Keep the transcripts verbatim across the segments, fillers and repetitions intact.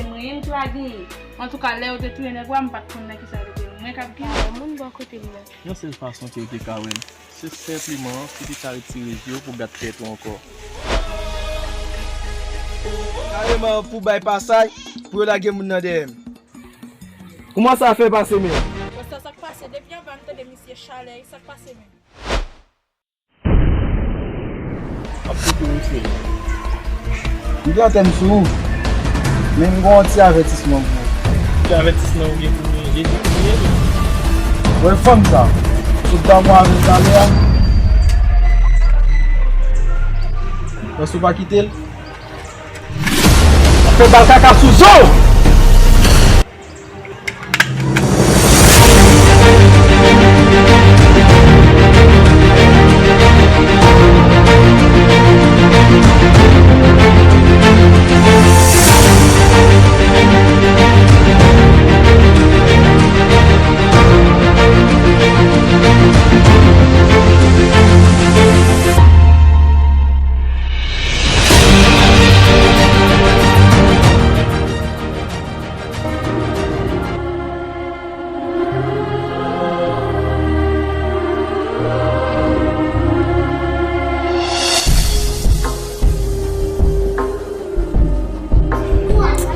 Mwen, m t ap genyen. Antouka, lè yo te touye nèg la, m pa t konn nan kisa yo te touye l. Mwen k ap genyen. Yon moun bò kote m nan. Yon sèl fason ke w te ka wè l, se senpleman pou w te ka retire je w pou w gad tèt ou ankò. Kareman pou bay pasaj, pou yo lage moun nan dèyè m. Kòman sa fè pase menm? Bon, sa, sa k pase? Depi anba m tande misye chalè, sa k pase menm? Ap koute misye. M gen antèn sou ou, men m gen yon ti avètisman pou ou. Ki avètisman ou gen pou mwen? Jezi pou mwen, men. Wè fanm sa, sot damou avè l talè a. Panse w pa kite l? Fè bal kaka sou zo!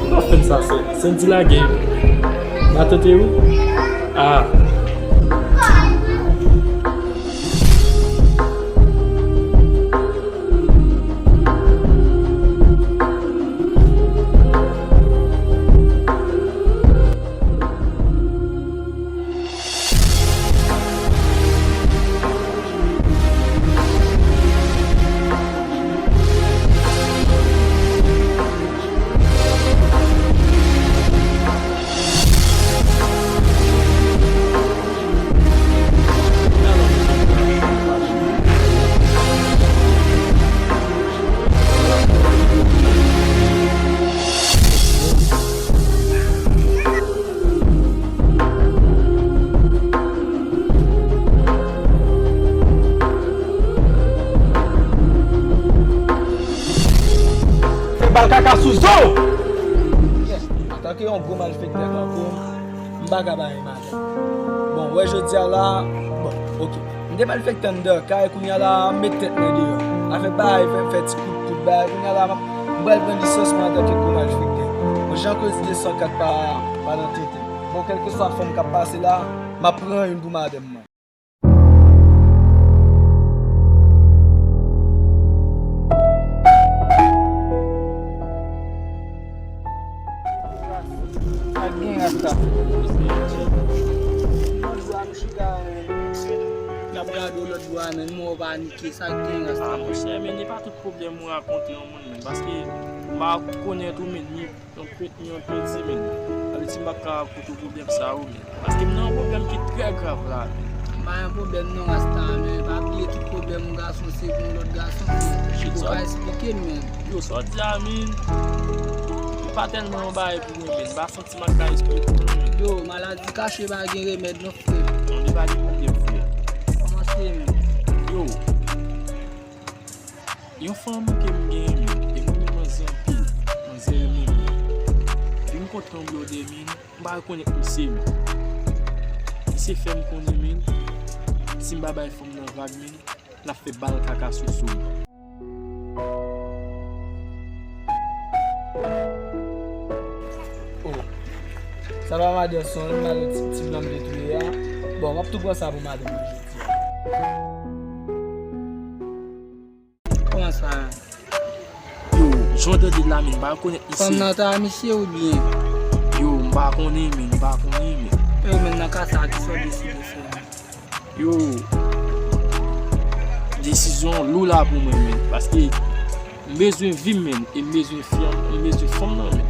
Ou pa fè m sa, sè. Sandy lage m. M a tante ou? Ah. Fè bal kaka sou zo! Yes, antanke yon gwo malfektè tankou m, m pa ka bay madanm. Bon, wè jodi a la, bon, oke. M te malfektè anndan kay, kounye a la, m met tèt mwen deyò. Afè bay, fè, fè ti kout, kout bay, kounye a la, m ap, m pral pran lisans mwen antanke gwo malfektè. Bon, Jean Claude de san kat pa, pa nan tenten. Bon, kèlkeswa fanm k ap pase la, m ap pran youn pou madanm mwen. Sa k gen, Rasta? Lòt bò a nou chita, men. N ap gade w lòt bò a, men nou wè w panike. Sa k gen, Rasta? Ah, monchè, men e pa tout pwoblèm ou rakonte yon moun, men. Paske m pa rekonèt ou, men, ni yon pe-, ni yon pedi, men. Sa vle di m p ap ka pote w pwoblèm sa yo, men. Paske m nan yon pwoblèm ki trè grav la, men. M pa gen pwoblèm non, Rasta, men pa bliye tout pwoblèm yon gason se pou yon lòt gason, men. Shit, ou ka eksplike m, men. Yo, sa w di a, men, e pa tèlman yon bagay pou mwen, men. M pa santi m ap ka eksplike w, men. Yo, maladi kache pa gen remèd non, frè. Non, li pa gen pwoblèm, frè. Kòman se, men? Yo, yon fanm ke m genyen, men, e mwen menm manzè anpil, manzè renmen m. Depi m kontre yon blòdè, men, m pa rekonèt misye, men. Misye fè m konnen, men, si m pa bay fanm nan vag, men, l ap fè bal kaka sou sou m. Oh. Sa pa madanm, se yon mal ti, ti blan m te touye a. Bon, m ap tou pran sa pou madanm mwen jodi a. Kòman sa? Yo, jan w tande l la, men, m pa rekonèt misye. Fanm nan ta misye oubyen? Yo, m pa konnen, men, m pa konnen, men. Yo, men nan ka sa, kisa w deside fè, men? Yo, desizyon lou la pou mwen, men. Paske m bezwen vi m, men, e m bezwen fi an, m bezwen fanm nan, men.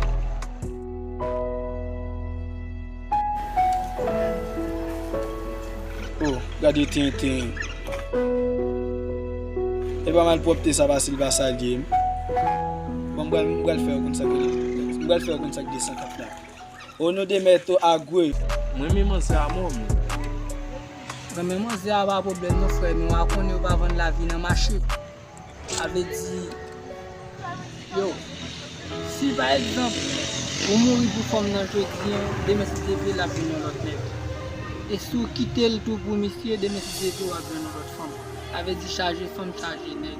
Oh, gade tenten. E pa malpwòpte sa pase l pa salye m. Bon, m pral, m pral fè yo konn sa k, m pral fè yo konn sa k de san kat la. O non de Mèt Agwe. Mwen renmen manzè a mò, men. Renmen manzè a pa pwoblèm non, frè, men w a konnen yo pa vann lavi nan mache. Sa vle di, yo, si pa egzanp, Ou mouri pou fanm nan jodi an, demen si Dye vle l ap jwenn yon lòt nèg. E si w kite l tou pou misye, demen si Dye vle w ap jwenn yon lòt fanm. Sa vle di chaje fanm, chaje nèg.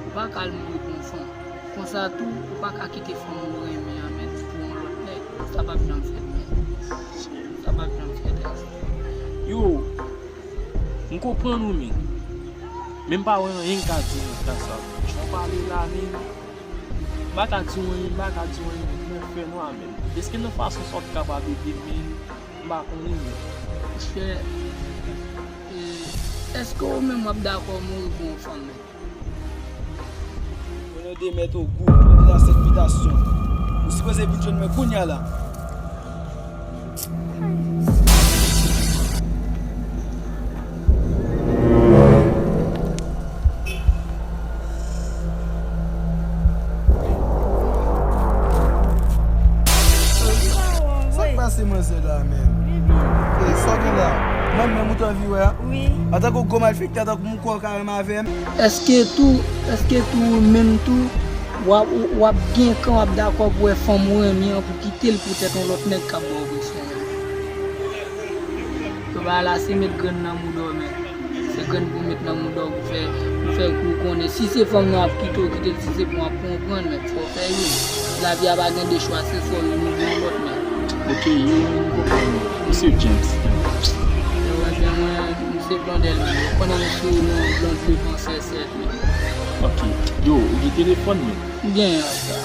Ou pa ka al mouri pou yon fanm. Konsa tou, ou pa ka kite fanm ou renmen an, men pou yon lòt nèg. Sa p ap janm fèt, men. Sa p ap janm fèt, Rasta. Yo, m konprann ou, men. Men m pa wè anyen k ka di nan ka sa. Jan w pale la, men. M pa ka di w anyen, m pa ka di w anyen, men frè nwa, men. Èske nan fason sa w t kapab ede m, men? M pa konnen, men. Monchè, e, èske ou menm w ap dakò mouri pou yon fanm, men? Mwen nan de mèt ogou, mwen nan sèk bitasyon. Ou sipoze vin jwenn mwen kounye a la. Sa k pase manzè la menm? E, sa w gen la? Mwen menm ou t anvi wè a? Wi. Antanke yon gwo malfektè, antanke moun kwè w ka renmen avè m? Èske tou, èske tou ou menm tou, w ap, w ap gen kan, w ap dakò pou wè fanm ou renmen an pou kite l poutèt yon lòt nèg k ap ba w presyon menm? Yo ba la se met grenn nan mouda w, men. Se grenn pou met nan mouda w pou fè, pou fè kou konnen. Si se fanm nan ap kite w, kite l, si se pou w ap pran, w pran l, men fò w fè youn. Lavi a pa gen de chwa, se swa w youn oubyen yon lòt, men. Ok, yo, m konprann. Ou se James. Yo, ebyen, mwen, m se Blondel, men. Ou konnen m sou non Blonde Levan sèsèt, men. Ok. Yo, ou gen telefòn, men? M gen, Rasta.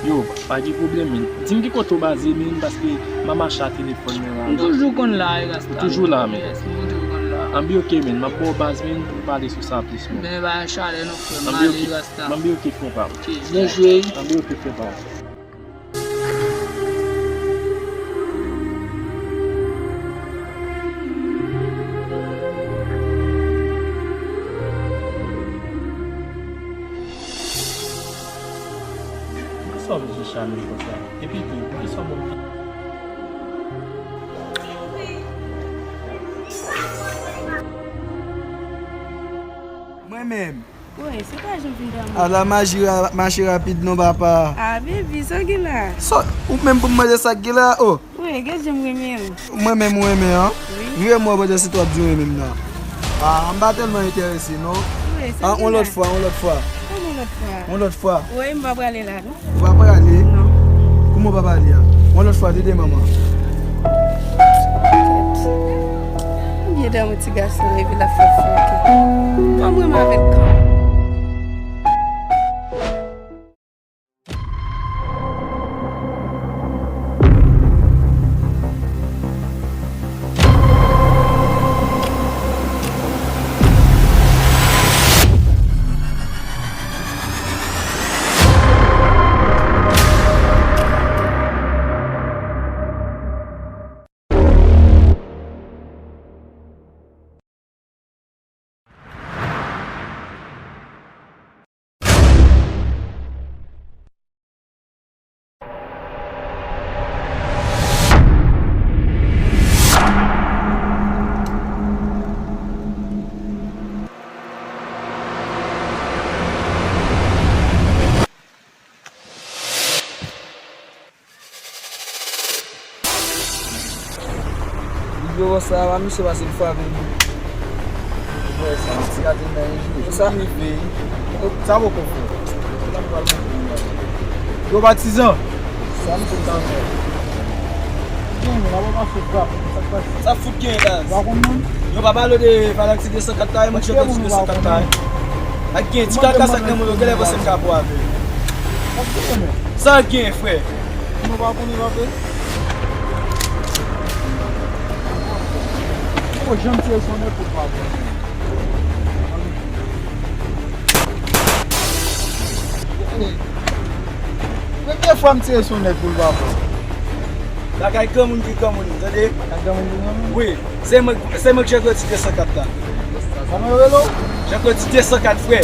Yo, pa gen pwoblèm, men. Di m ki kote w baze, men, paske m ap mache a telefòn mwen la. M toujou konn la, wi, Rasta. Ou toujou la, men. Yes, m toujou konn la. Anben ok, men. M ap ba w baz, men, pou n pale sou sa plis, men. Men, pa gen chalè non, frè m. Anben ok, Rasta. Anben ok, frè pa m. Ok, byen jwe. Anben ok, frè pa m. Poukisa w bezwen chame konsa? Epi tou, poukisa w ban m Mwen menm. Wi, se pa jan vin damou. Ala maji ra-, mache rapid non, papa. Ah, baby, sa w gen la? Sa, ou menm pou m mande sa k gen la, oh. Wi, gad jan m renmen w. Mwen menm ou renmen an? Wi. Vire m wè pandan se twa ap di w renmen m nan. Ah, m pa tèlman enterese non. Wi, sa gen la? Ah, yon lòt fwa, yon lòt fwa. Kòman yon lòt fwa? Yon lòt fwa. Wi, m pa prale la non. Ou pa prale? Non. Kouman w pa prale a? Yon lòt fwa, tande manman. Kèt. Byen damou ti gason, epi l ap fè fòkè. Fanm renmen avèk kan. Li vle wè sa, pa misye pase l frape li. Wè, se yon ti gate nan yon jou. Sa rive. Sa poko fè. Yo, patizan. Sa misye ta fè. Gen, la pa mache frap. Sa k pase? Sa fout gen, baz. Ou pa konn moun? Yo pa pale de Galaxy de san kat la, e mwen ki chante ti de san kat la. Ak gen ti kaka sa k nan men yo, genlè panse m ka bo avè yo. Sa gen, frè? Nou pa konnen, pa vre? Ou janm tire sou nèg pou pa vre. Premye fwa m tire sou nèg pou l pa vre. Lakay granmoun ki granmoun, tande? Lakay granmoun ki granmoun? Wi, se mwen, se mwen k Jean Claude de san kat la. Kòman yo rele w? Jean Claude de san kat, frè.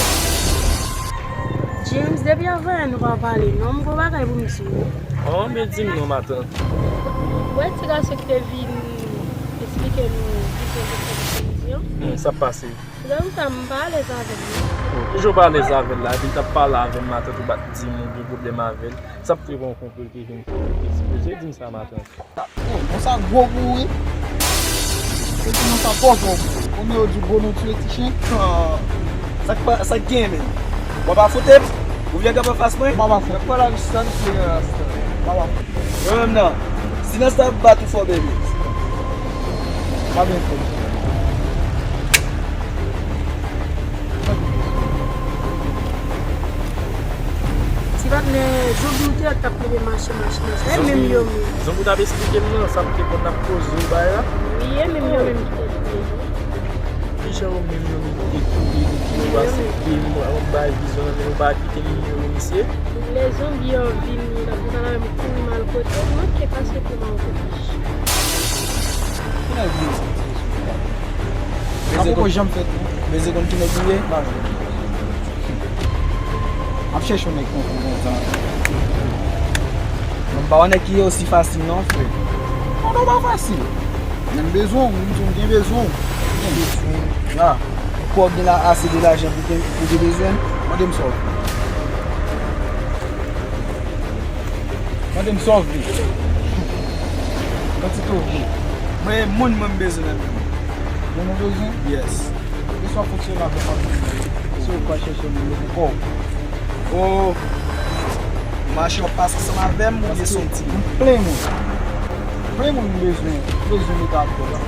James, depi avan yè nou pa pale non, m gon bagay pou m di w. Oh, men di m non, matant. Ou wè ti gason ki te vin eksplike nou vizyon ke fè nou samdi an? Hmm, sa k pase? Se pou sa m pa alèz avè l non. Toujou pa alèz avè l la, epi l t ap pale avè m, matant ou pa t di m ou gen pwoblèm avè l. Sa p te bon konplo l te vin fè, li te sipoze di m sa matant. Oh, bon, sa gwo gou wi. Epi nan sa pòch wè. Konbyen yo di gwo non tiye ti chen? Ah, sa k pa, sa k gen menm? W ap afoute m? Ou vle gap anfas mwen? M ap afoute. Pral avè sa n fè a, m ap afoute. Mwen menm nan. Silans la ap bat ou fò, bebe. Pa gen fè. Ti patnè, zonbi ou te wè k t ap leve mache, mache, mache. E menm yo menm. Zonbi ou t ap esplike m nan, sa m te konn ap koze w bay la? Wi, e menm yo menm ki te touye nou. Kijan yo menm yo menm ki te touye nou, ki yo asepte m, an bay vizyon nan men nou, pa kite nimewo misye? Lè zonbi an vini, l ap vin pale avè m, kouri m al kote, m manke pase pou m al kote. Ki nèg vini? Sa poko janm fèt non. Beze konn ki nèg li ye? M ap chèche yon nèg tankou w konsa. Mwen pa wè nèg ki ye osi fasil non, frè. Non, non, pa fasil. Men m bezwen w, m di w m gen bezwen w. M gen bezwen w. La, ou kwè w gen la ase de lajan pou gen, pou gen bezwen? Mande m sa w vle. Mande m sa w vle. Kantite w vle. Mwen, moun mwen m bezwen nan men w. Moun ou bezwen? Yes. Ki sa w fonksyone avèk anpil moun? Si w pa chèche moun yo pou kò w. Oh, mache w ap pase ansanm avè m oubyen se yon ti moun? M plen moun. Plen moun m bezwen, m bezwen mete atò la.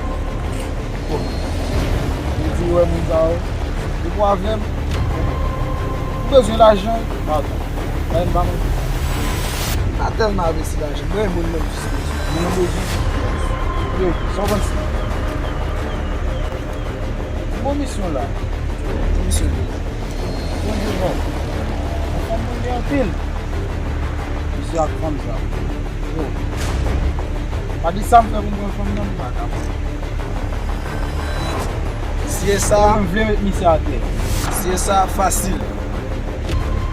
Bon. Li di, wè moun sa yo. Depi w avè m, ou bezwen lajan, m pa konn. Lajan pa manke. M pa tèlman avèti lajan. Mwen, moun mwen jis bezwen. Moun mwen bezwen. Yo, sa w panse? Bon misyon la. Bon misyon li la. Bon je bon. Anfòm mwen gen anpil. Misye ak fanm sa. Yo. Pa di sa m fè pou m pran fanm nan, m pa kapab. Si e sa, m vle met misye atè. Si e sa, fasil.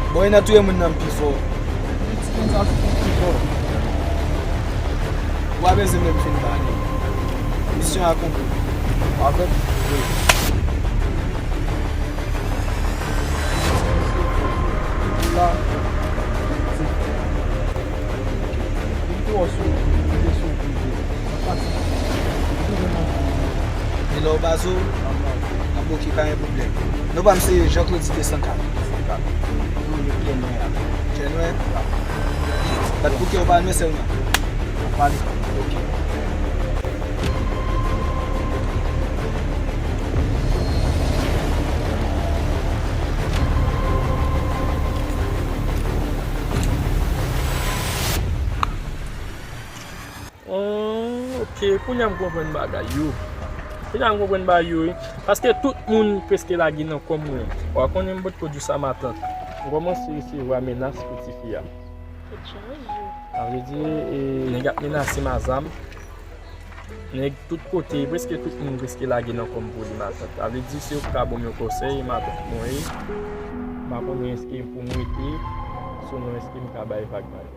Bon, e nan touye moun nan m pi fò. Li ti konn sa, se pou pi fò. Ou pa bezwen menm fin pale. Misyon akonpli. Avèk? Wi. La. Li te wè sou, li te sou prive. Sa pase. Li te vin nan. E lè w baze w? Nan baz. Nan baz, ok, pa gen pwoblèm. Non pa m se Jean Claude de san kat. San kat. Ou le kè nwè a. Kè nwè? Wi. Bat pou kè w pa nwè sèlman. N ap pale. Ok. Oh, ok, kounye a m konprann bagay yo. Kounye a m konprann bagay yo, wi. Paske tout moun preske lage nan kò m, wi. Ou a konnen m potko di w sa matant. M kòmanse resevwa menas pou tifi a. Tèt chaje. Sa vle di, e, nèg ap menase m a zam. Nèg tout kote, preske tout moun preske lage nan kò m pou li, matant. Sa vle di, si ou ka ban m yon konsèy, matant mwen ye. M pa konnen èske pou m rete, sinon èske m ka bay vag bay.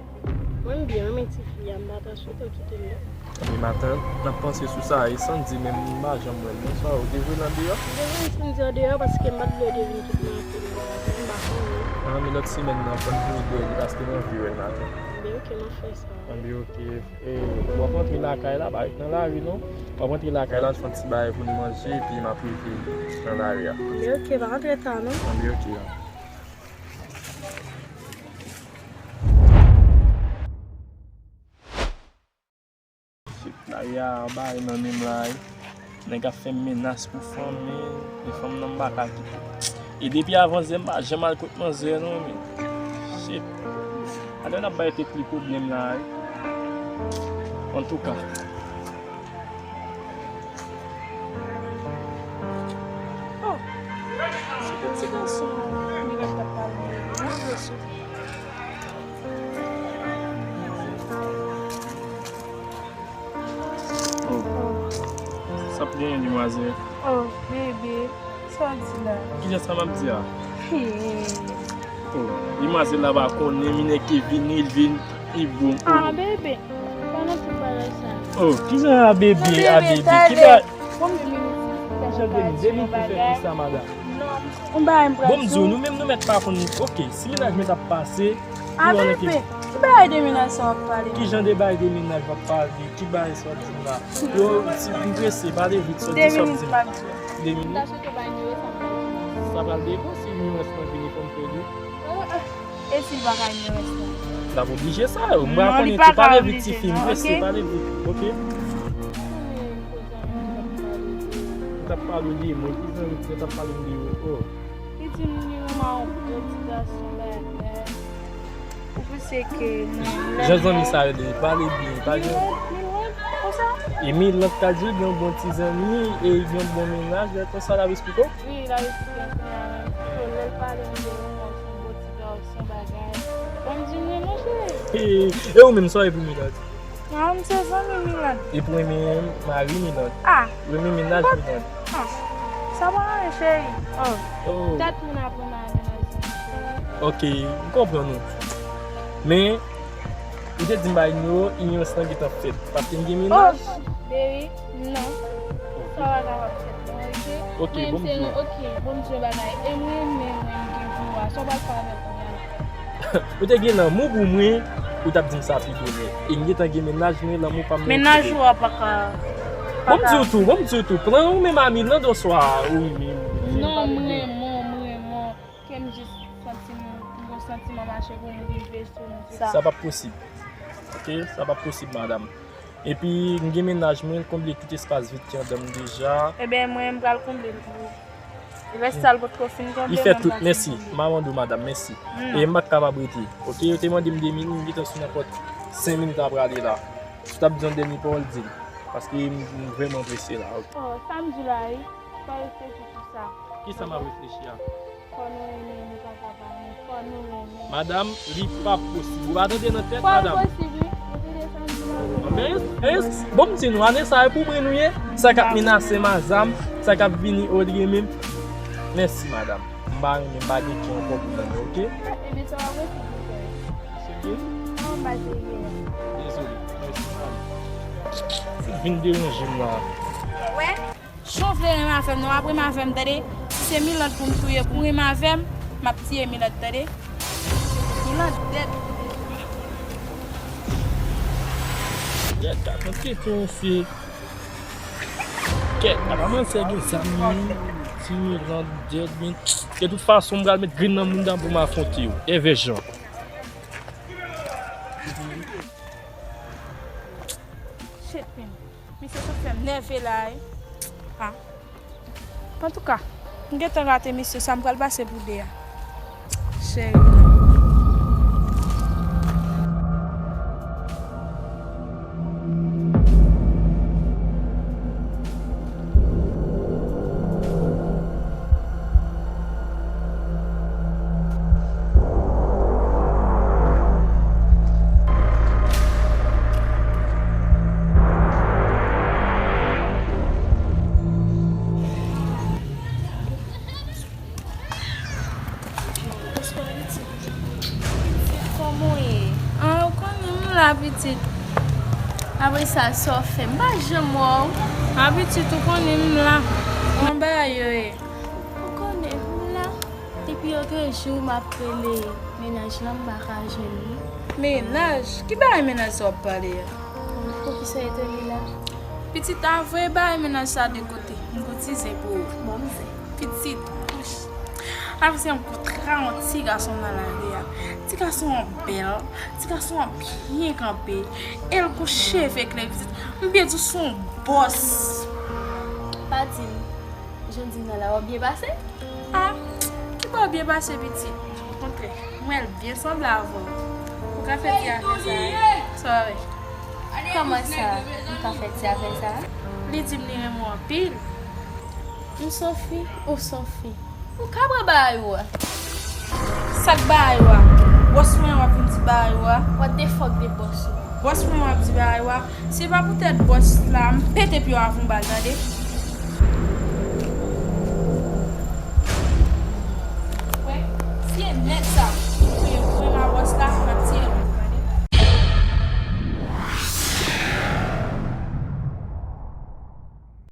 Mwen m byen renmen tifi a, m pa ta swete w kite l non. Ebyen matant, n ap panse sou sa, e Sandy menm m pa janm wè l non, sa ou te vle l andeyò? M te vle Sandy andeyò paske m pa t vle yo te vin kite m anpil non, m pa konnen. An, men lòt semèn nan, fò n vini dèyè li paske m anvi wè l matant. Ebyen ok, m ap fè sa. Ebyen ok. E, w ap rantre lakay la, pa ret nan lari non. W ap rantre lakay la, n fè yon ti bagay pou n manje, epi m ap rive nan lari a. Ebyen ok, pa rantre ta non. Ebyen ok. Shit, lari a anba e nan men m la, wi. Nèg ap fè m menas pou fanm, men, men fanm nan m pa ka kite. E depi avan yè m pa janm al kot manzè non, men. Shit. Alò n ap bay tèt li pwoblèm la, wi. Antouka. Oh, se pou ti gason nèg la t ap pale de li. Mwen vle sou. Oh. Sa p genyen, demwazèl? Oh, bebe, sa w di la? Kijan sa m ap di a? Hey. Oh, demwazèl la pa konnen, minè ke vini, l vin, li bon. Ah, bebe, pa nan tout bagay sa. Oh, kijan a bebe, a bebe? Ki ba- Bon, bebe, nou ti gason pa di yon bagay. Non. Yon bagay m pral di w. Bon, m di w, nou menm nou mèt pa konn, oke, si mennaj mwen t ap pase, a, bebe, ki bagay de mennaj sa w ap pale? Ki jan de bagay de mennaj w ap pale? Ki bagay sa w ap di m la? Yo, si m prese, pale vit, sa w ap di. De minit. De minit? M ta swete w bay nimewo sa m pral di w. Sa pral depann si nimewo sa vini pou m pèdi. E si l pa ka nimewo sa? L ap oblije sa, yo. M pa konnen tou, pale vit, tifi, m prese, pale vit, oke? Ou t ap pale de mwen, ki zanmi ki t ap pale de ou? Li di m li renmen yon gwo ti gason bagay. Ou panse ke mwen, jan zanmi sa rele, pale byen, pale. Milan, Milan, konsa? E Milan ka di l gen yon bon ti zanmi, e l gen yon bon mennaj, lè konsa l ap esplike w? Wi, l ap esplike m kounye a menm. Pito lè l pale m de yon, yon bon ti gason bagay. Bon, m di m renmen w, cheri. E, e ou menm, sa w ye pou Milan? Non, m se zanmi Milan. E pou renmen mari Milan? Ah. Renmen mennaj Milan? Ah. Sa pa anyen, cheri. Oh. Tèt moun aprann a mennaj zanmi, cheri. Ok, m konprann ou. Men, ou te di m bay nimewo, inyans lan gentan fèt. Paske m gen mennaj. Oh, baby, non. Sa pa kapab fèt, non, ok? Ok, bon, m di w. Ok, bon, m di w bagay. E mwen, men mwen, m gen pou w a. Sa w pral fè avè l kounye a? Ou te gen lanmou pou mwen, ou t ap di m sa pi bonè. E m gentan gen mennaj mwen, lanmou pa m nan. Mennaj ou a pa ka. Bon, m di w tou, bon, m di w tou. Pran ou menm a Milan doswa, wi, men. Non, m renmen w, m renmen w. Kè m jis santi m, m gon santiman mache pou m rive sou m, se sa. Sa p ap posib. Ok? Sa p ap posib, madanm. Epi, m gen mennaj mwen, l konble tout espas vid ki anndan m deja. Ebyen, mwen, m pral konble l pou ou. Rès sa l potko fin konble, mwen, m pral fin konble. Li fè tout, mèsi. M a mande w, madanm, mèsi. E m pa t kapab rete. Ok, yo te mande m de minit, m gentan sou nan pòt senk minit apre ale la. Si w t ap di yon dènye pawòl, di l. Paske m, m vrèman prese la, ok. Oh, sa m di w la, wi. Fò w reflechi sou sa. Kisa m ap reflechi a? Fò nou renmen, nou pa ka pa renmen. Fò nou renmen. Madanm, li p ap posib. Ou pa tande nan tèt, madanm? Fò l posib, wi. Ou tande sa m di la? Men, men, bon, m di nou, ane sa a, e pou mwen nou ye? Sa k ap menase m a zam, sa k ap vini odre menm. Mèsi, madanm. M pa renmen, m pa gen kè ankò pou mwen, ok? Ebyen, sa w ap rete pou fè? Serye? An, m pa serye. Dezole. Mèsi, madanm. Ou vin deranje m la. Wè? Jan w vle renmen avè m nan, w ap renmen avè m, tande? Si se Milan pou m touye pou renmen avè m, m ap tiye Milan, tande? Milan dèd. Dèd, ka konte tou, se kèt, apa mansè gen zam, wi. Ti Milan dèd, men. De tout fason, m pral met grenn nan moun dan pou m afwonte yo. Evè Jan. Shit, man. Misye sot fè m nève la, wi. Ah. Antouka, m gentan rate misye sa, m pral pase pou de a. Cheri. Bonswa, pitit. Pitit, kòman w ye? Ah, ou konnen m la, pitit. Apre sa, sa w fè? M pa janm wè w. Ah, pitit, ou konnen m la. Kòman bagay yo ye? Ou konnen m la. Depi lòt jou, m ap rele mennaj lan, m pa ka jwenn li. Mennaj? Ki bagay mennaj sa w ap pale a? Poukisa w etone la? Pitit, avwe bagay mennaj sa de kote. M gon ti zen pou ou. Ban m zen. Pitit, avwe se yon kontra yon ti gason nan lari a. Ti gason an bèl, ti gason an byen kanpe. E l gon cheve klè, pitit. M byen di w se yon bòs. Pa di m, jan w di m nan la, w ap byen pase? Ah, ki bò byen pase, pitit? Okontrè, m wè l byen sanble avè w. Ou ka fè ti afè sa a, wi. Sa w wè? Kòman sa, m ka fè ti afè sa a? Li di m li renmen w anpil. M Sophie, ou Sophie. Ou ka pran bagay ou a. Sa k bagay ou a? Bòs mwen w ap vin di bagay ou a? What the fuck de bòs ou? Bòs mwen w ap di bagay ou a? Si pa poutèt bòs la, m pete pye w avè yon bal, tande? Wè, vye nèg sa.